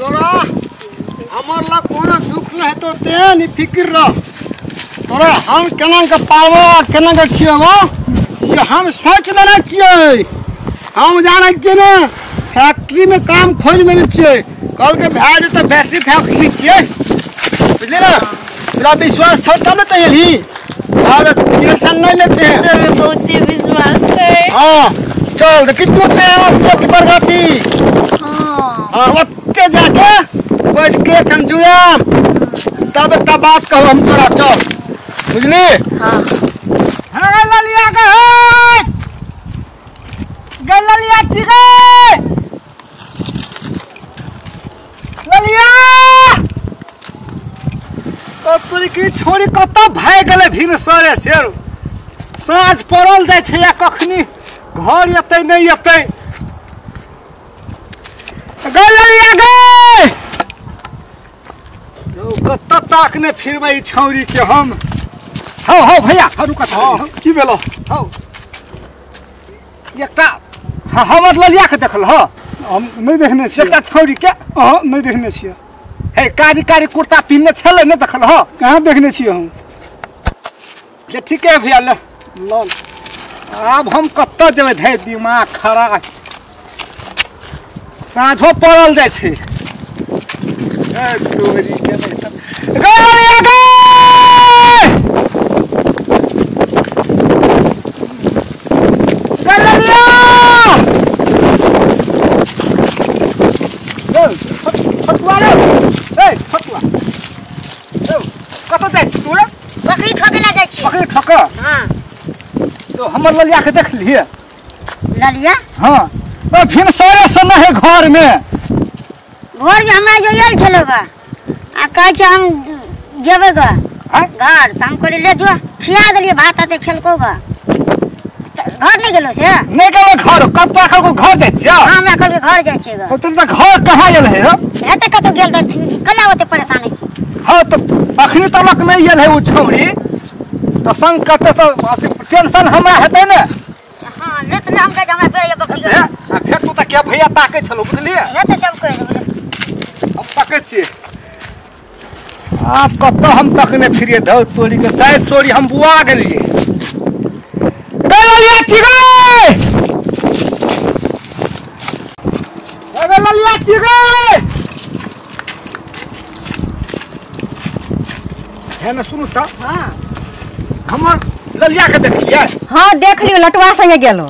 तोरा हमर ला कोनो दुख न हेतो ते नि फिक्र रह। तोरा हम केना के पालबो केना के खियबो से हम सोच लेने छियै। हम जानै छियै ने फैक्ट्री में काम खोज लेने छियै, कल के भए जेतै बैटरी फैक्ट्री छियै, बुझली ना? तोरा विश्वास छौ तब ने तैली, और टेंशन नहीं लेते हैं। तोरा बहुत ही विश्वास है। हाँ चल देखी तू ते बरगाछी। हाँ हाँ ओते जाके बैठ के ठंजुआम तब एकटा बात कहू हम तोरा, चल बुझली? हाँ हाँ ललिया के गे ललिया छी गे ललिया, तोरी की छोरी कतऽ भागि गेलै भिन सरे शेर, साँझ पड़ल जाइ छै या कखनी घर एतै नहि एतै। गे ललिया गे कतऽ ताकने फिरबै ई छौरी के हम। हौ हौ भैया रुक, हौ की भेलो? हौ एकटा हमर ललिया के देखल हौ? हम नहि देखने छियै। एकटा छौरी के? अहाँ नहि देखने छियै। हे कारी कारी कुर्ता पिन्हने छलै नहि देखल हौ? कहाँ देखने छियै हम? जे ठीक है भैया ले लल। आब हम कतऽ जेबै, धै दिमाग खराब, साँझो पड़ल जाइ छै। गे ललिया गे गे ललिया फटुआ रे, ए फटुआ कतऽ जाइ छी तू रे? बकरी ठोके ला जाइ छी। बकरी ठोके? हाँ। तो हमर ललिया के देख लिए? ललिया? हाँ फिर सरे से न है घर में। घर में हमरा जो आयल छलो गा आ कहै छै हम जेबै गा घर, तऽ हम कहलियै ले जो, खिया देलियै भात आते खेलको गा। घर नहीं गेलो से? नहीं गेलो घर, कतऽ एखन घर जाइ छियै? हाँ हमरा कहलकै घर जाइ छियै गा। तो तऽ घर कहाँ गेल है रे? हेतै कतौ गेल तऽ कला ओते परेशान होइ छी। हाँ तऽ अखनी तलक नहि गेल है ओ छौरी, तऽ संग कतऽ तऽ टेंशन हमरा हेतै ने। हाँ ले तऽ हम कहै हमरा बेर बकरी आ फेर तू तऽ के भैया ताकै छलौ बुझलियै? हेतै सब कहि देबै। हम तकै छियै आब कतऽ हम तकने फिरियै, धौ तोरी के चारि चोरी हम बुआ गेलियै। गे ललिया छी गे गे ललिया छी गे है ना? सुनू तऽ। हाँ हमर ललिया के देखलियै? हाँ देख लियौ, लटुआ संगे गेलो।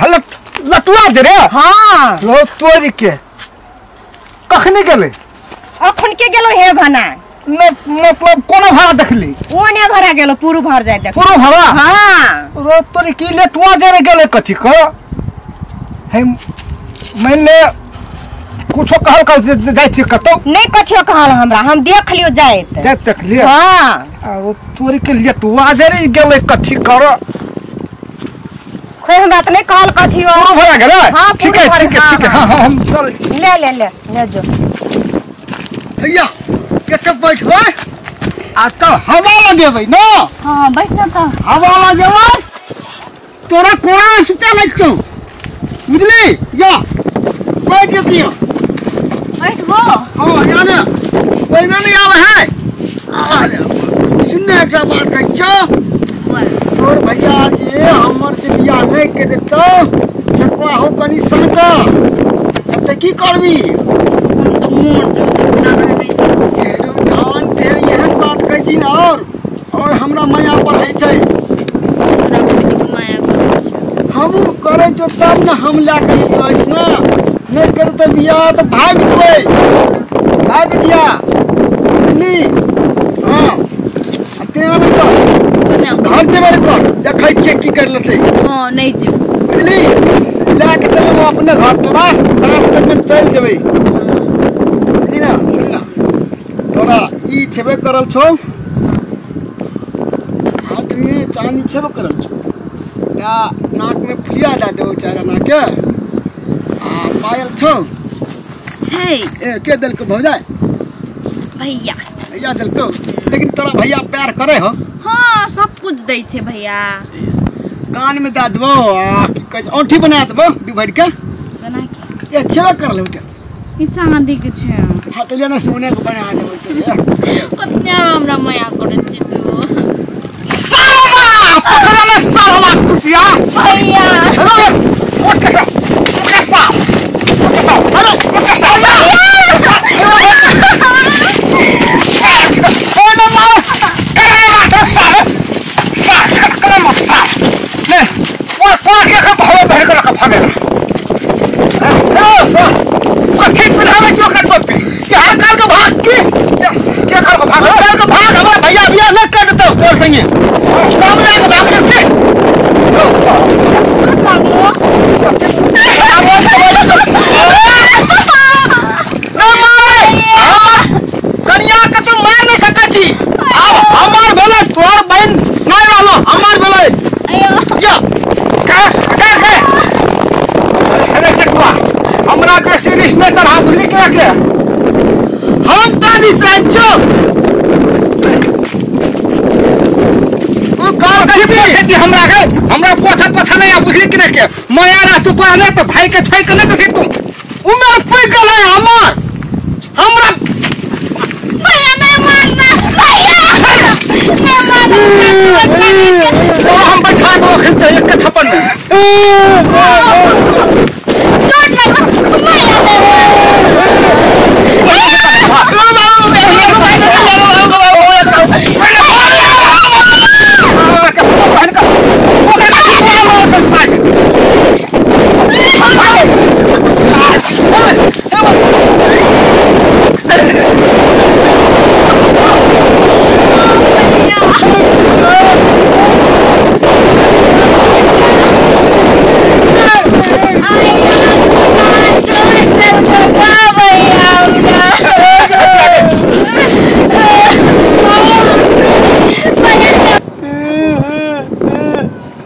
हलत लटुआ दे रे? हाँ लो तोरी के कखनी गेलै? अखन के गेलो हे भना न, मतलब कोना भाड़ा देखली? ओने भरा गेलो, पुरु भर जाय देख। पुरु भरा? हाँ रो तोरी की लेटुआ जे रे गेलै कथी क हे? मान ले कुछो कहल कह जाइ छियै कतौ? नहीं कथियो कहल हमरा, हम देख लियो जाइत। जाइत देखलियै? हाँ आ ओ तोरी के लेटुआ जे रे गेलै कथी कर? खोइ हमरा तऽ नहीं कहल कथियो। पुरु भरा गेलै? हाँ ठीक है ठीक है ठीक है। हाँ हाँ हम चलै छी। ले ले ले ले जो भैया कतऽ बैठबै आ तब हवा लगेबै न? हाँ बैठ न तऽ हवा लगेबै, तोरा कोरा में सुता लगतौ बुझली? या बैठ जतियो। बैठबो? हाँ या ने पैदा नहीं आवे है। सुन एकटा बात कहै छौ, तोर भैया जे हमर से बियाह नहीं कर देतौ ठकुआ हो कनी सनका तऽ की करबी? हम तऽ मोर जो तऽ अपना घर नहीं सकब। धान पे एहन बात कहै छी ने, और हमरा माया बढ़ै छै। तोरा बहुत माया करै छै। हमहूँ करै छौ तब ने हम लए कऽ ई ने, नहीं करे तऽ बियाह तऽ भागि जेबै, भागि दिया बुझली? हाँ तेँ तऽ घर जेबै कर देखै छियै की कर लेतै। हाँ नहीं जेबै बुझली? लए कऽ चलबै अपने घर तोरा साँझ तकमे चलि जेबै बुझली ना? सुन ना तोरा ई छेबे करल छौ, हाथमे चाँदी छेबे करल छौ, टा नाकमे फुलिया दए देबौ 4 आना के, आ पायल छौ? छै। ए के देलकौ भौजाइ? भैया। भैया देलकौ? लेकिन तोरा भैया प्यार करे हो? हाँ सब कुछ दै छै भैया। कान में दए देबौ आ की कहै छै औंठी बना देबौ 2 भरि के। सोना के? ए छेबे करल। ई चांदी के छै। हां त लेना सोने के बना देबै छै। कतना हमरा माया करै छी तू। साला पकड़ा ले साला कुतिया। भैया अरे उठ के सा उठ के सा उठ के सा अरे उठ के सा ओ न मार करे मार साला सा कर मार सा ले और पार के खा भाव भर के रखा भागे ए सा कथी पिन्हावे छो ओकरा टोपी यहाँ कर के भाग की के कर के भाग कर के भाग हमरा भैया बियाह न कर देतौ तोर संगे काम ले के भाग के ना मारे कनिया के तू मार नहीं सकै छी। अब हमर भेलै तोर बहिन नहीं रहलो हमर भेलै। या का का का अरे देखवा हमरा के सीरियस न चढ़ा बुझली के के हम त निशान छौ उ काल के पोछे छी हमरा के हमरा पोछत पछा नहीं बुझली के के माया रह तू तोरा नहीं त भाई के छोड़ के नहीं त तू उमर पुइ गेलै हमर हमरा भैया नहीं मारना भैया नहीं मारना तो हम बैठा दो अखन त एक थप्पड़ में चोट लगा भैया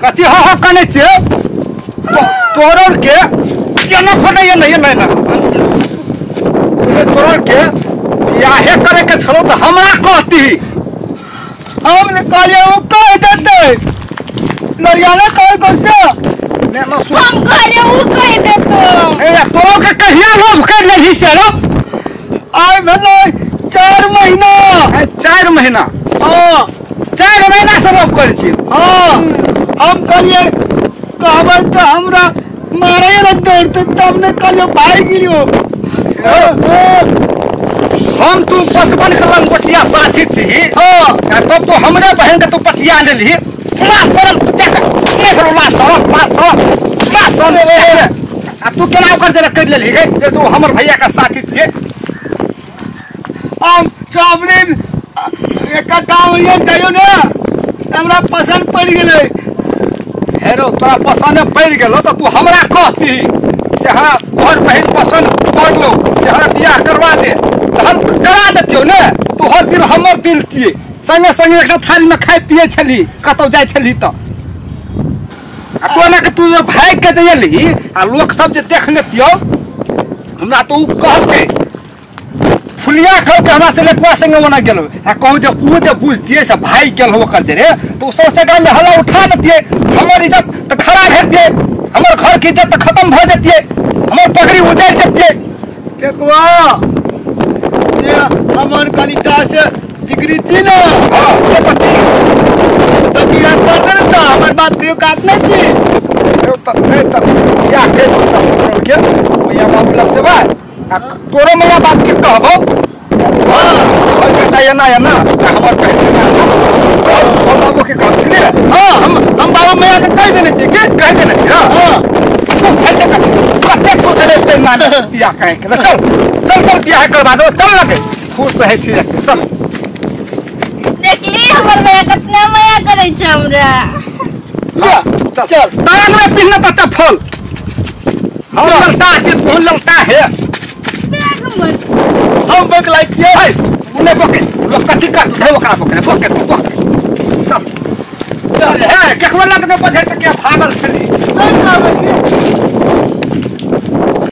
कथी हो हो कने छे तोरर के केना खोटे ये नहीं नहीं ना तोरर के बियाहे करे के छलो त हमरा कहती हम ने कहलिए उ कह देतै लड़ियाला कह कैसे ने ना सुन हम कहलिए उ कह देतो ए तोरो के कहिया लोभ कर लेही से रो आइ भेलै 4 महीना। 4 महीना हां 4 महीना से लोभ करै छी। हां हम कहलिए कहबै त हमरा मारे ल दौड़ते तब ने कहलिए भाग गेलियो। हम तू बचपन के लंगोटिया साथी छी। हां तब तो हमरे बहन के तू पटिया लेली लात सरल तू देख नहीं भेलो लात सरल लात सरल लात सरल आ तू केना ओकर जरा कर लेली गे जे तू हमर भैया के साथी छियै। हम सब दिन एकटा होइए जाइयो ने हमरा पसंद पड़ि गेलै। हेरो तोरा पसंद पड़ि गेलो त तू हमरा कहती से हाँ तोहर बहन पसंद पड़लो से हमरा बियाह करवा दे त हम करा देतियौ ने। तोहर दिल हमर दिल छियै संगे संगे एकटा थाली में खाइ पियै छली कतौ जाइ छली त आ तू एना के तू जे भागि के जे एलही आ लोक सब जे देख लेतियौ हमरा तो उ कहलकै फुलिया कहलकै हमरा से लेपुआ संगे ओना गेलो आ कहूँ जे उ जे बुझतियै से भागि गेल हो ओकर जे रे तो सौंसे गाम में हल्ला उठा देतियै हमर इज्जत त खराब हेतियै हमर घर के इज्जत त खत्म भऽ जेतियै हमर पगड़ी उजड़ि जेतियै। देखबा जे हमर कनिका से डिग्री छी ने। हां से पति त बियाह कर दे त हमर बात कहियो काटने छी। त नहीं त बियाह के के मैया बाबू लग जेबै आ तोरो मैया बाप के कहबो। हां बेटा एना एना हमर बहन हम बाबू के कहलिए। हां हम बाबू मैया के कह देने छी के कह देने छी। हां खुश है छै कते खुश रहतै माने बियाह कहे के चल चल चल बियाह करवा दो चल लगे खुश रहै छी चल। देखली हमर भैया कतना माया करै छै हमरा। चल चल तान में पिन्ह त चप्पल हम ललता छी तू ललता है हम बकलाई छियै उने बके लोक कथी कर तू ओकरा बके बके तू बके चल चल हे केकरो लग न बझै से के भागल छली नहीं कहबै।